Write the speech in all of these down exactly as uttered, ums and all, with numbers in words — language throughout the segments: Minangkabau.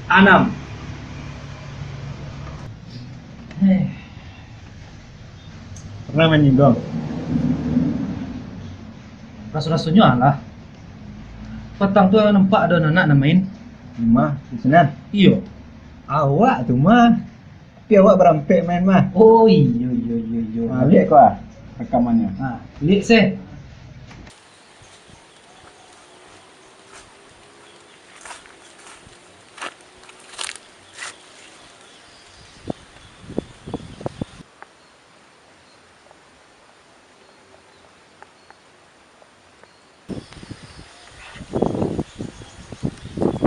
Anam. Heh. Pernah main jinggong? Raso-rasonyo alah. Patang tu nampak ado anak nan main. Mah, di sinan? Iyo. Awak tu mah. Tapi awak barampek main mah. Oh, iyo, iyo, iyo, iyo. Ha, liek ko ah, rakamannyo. Ha, liek se.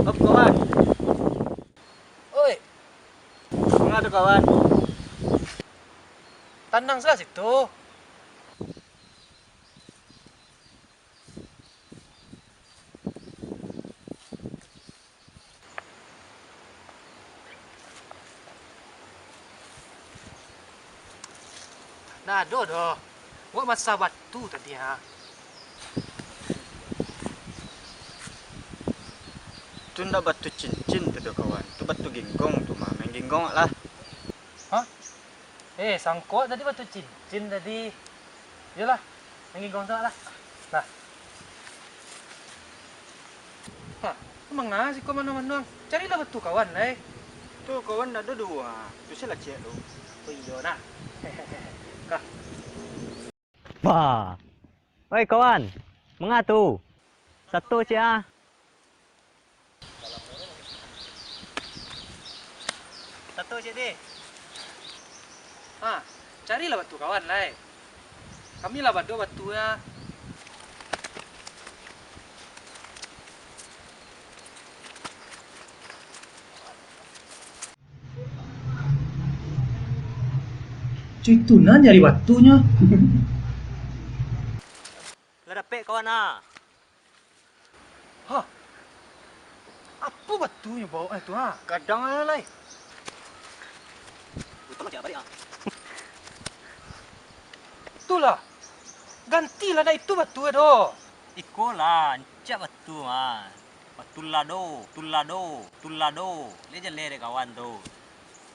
Op, kawan. Oi. Manga tu, kawan? Tanang salah situ. Ndak ado doh. Wak masalah batu tadi, ha. Tu ndak batu cincin tu doh, kawan. Tu batu ginggong tu mah. Main ginggong lah. Hah? Eh, sangko tadi batu cincin tadi. Iyolah, main ginggong tu lah. Nah. Hah, manga siko manuang-manuang? Carilah batu kawan lai. Tu kawan ndak ado duo. Tu se lah ciek tu. Oh iyo nah. Kah. Bah. Oi kawan, manga tu? Sato ciek ah. Sato ciek deh. Ha, carilah batu kawan lai. Kami lah bado batu ya. Cuy tu nan nyari batunyo. Lah dapek kawan ah. Hah? Apo batunyo bawok eh tu ha? Gadang lah lai. Utang cak balik ah. Itulah. Gantilah nak itu batu eh doh. Iko lah, ancak batu mah. Tulado, tulado, tulado. Liek jaleh dek kawan tu.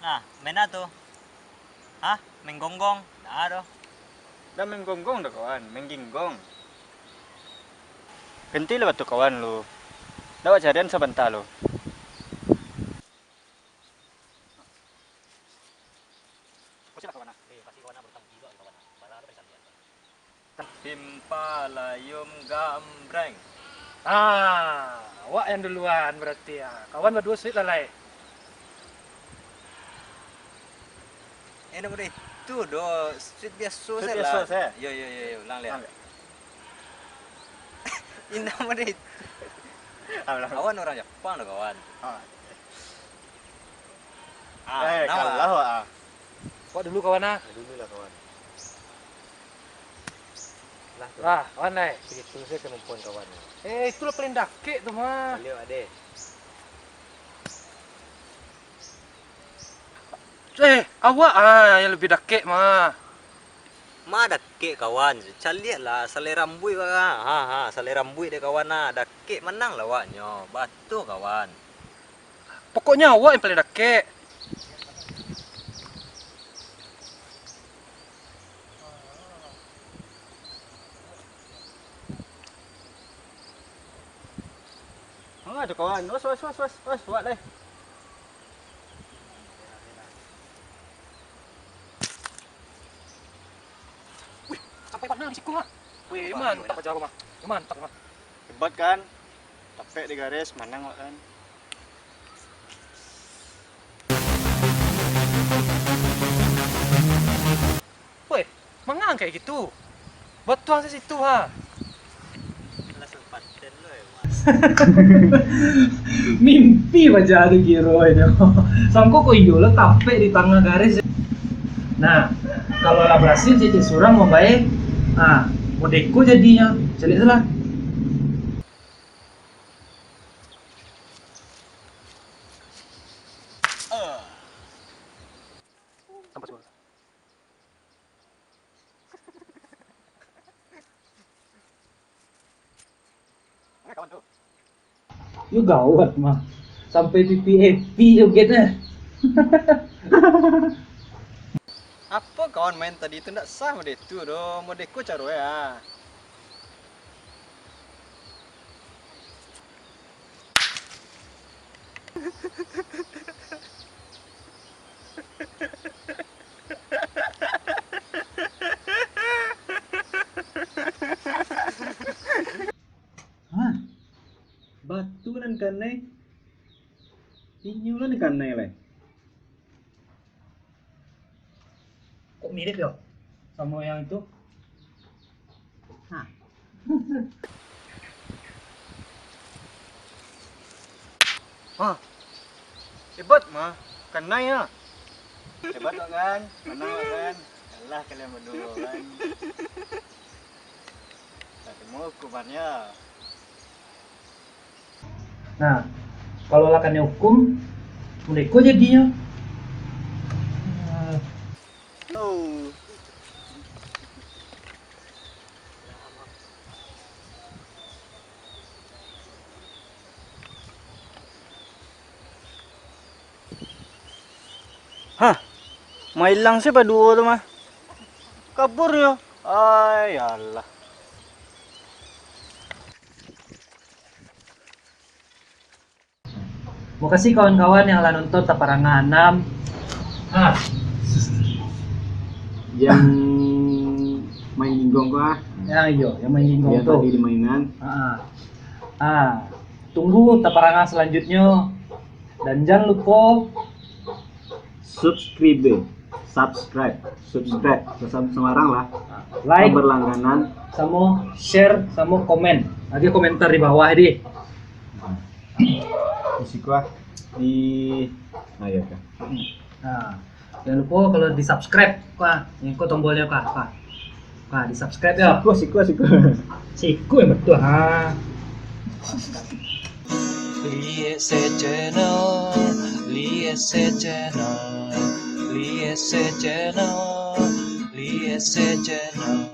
Nah, main a tu? Hah? Main gonggong? Ndak ado. Ndak main gonggong doh kawan, main ginggong. Gantilah batu kawan lu. Ndak wak carian sabanta lu. Timpa layom gambreng. Ah, awak yang duluan berarti ya. Kawan baduo suik lah lai. Eh, ndak buliah itu doh. Suik biaso sajo lah. Yo, yo, yo, yo, ulang liek. Indak buliah itu. Awak urang Japang doh, kawan. Ah. Ah, eh, kalah, ah. Wak dulu, kawan, ah. Dulu lah, kawan. Lah, tu. Lah, kawan, eh. Segitu sajo kemampuan kawan. Eh, itulah paling dakek tu, mah. Baliak, Wak, deh. Eh, awak, ah, yang lebih dakek, mah. Mah dakek, kawan. Caliak lah, salai rambuik, Wak, ah. Ha, ha, salai rambuik dek kawan, ah. Dakek manang lah, Wak, nyo. Batua, kawan. Pokoknyo awak yang paling dakek. Manga tu kawan. Was, was, was, was, was, wak lai. Wih, sampai panah di siko, ha. Wih, mantap aja, mah. Mantap, mah. Hebat kan? Tapek di garis, manang wak kan. Woi, manga kok gitu? Batuang se situ ha. Mimpi baja tu kiro inyo. Sangko ko iyo lah tapek di tangah garis. Nah, kalau lah barasil cek surang mambae, ha, modeko jadinyo. Caliak tu lah. Yo gawat mah. Sampai P P F P joget, eh. Apo kawan main tadi tu ndak sah mode tu doh, mode ko caro ya. Hah? Batu nan kanai, inyo lah nan kanai lai. Kok mirip yo samo yang itu? Hah. Hah. Hebat mah, kanai ya. Hebat kok kan, menang kok kan. Kalah kalian berdua kan. Nah, kalau lah kanai hukum, mulai ko jadinyo. Hah, mailang se baduo tu mah. Kabur yo. Ai, alah. Makasih kawan-kawan yang lah nonton Taparangah Anam. Ah. Yang main ginggong ko ah. Ya, iyo, yang main ginggong yang tu. Tadi di mainan. Ah. Ah. Tunggu Taparangah selanjutnya. Dan jangan lupa subscribe, subscribe, subscribe, Sam-, samarang lah. Like, berlangganan, samo share, samo komen. Lagi komentar di bawah di. Di siko ah. Di, nah, ya kan. Nah, jangan lupa kalau di subscribe, kah, yang ko tombolnya kah, kah. Nah, di subscribe ya. Siko, siko, siko. Siko yang betul ha. Liek se channel, liek se channel, liek se channel, liek se channel.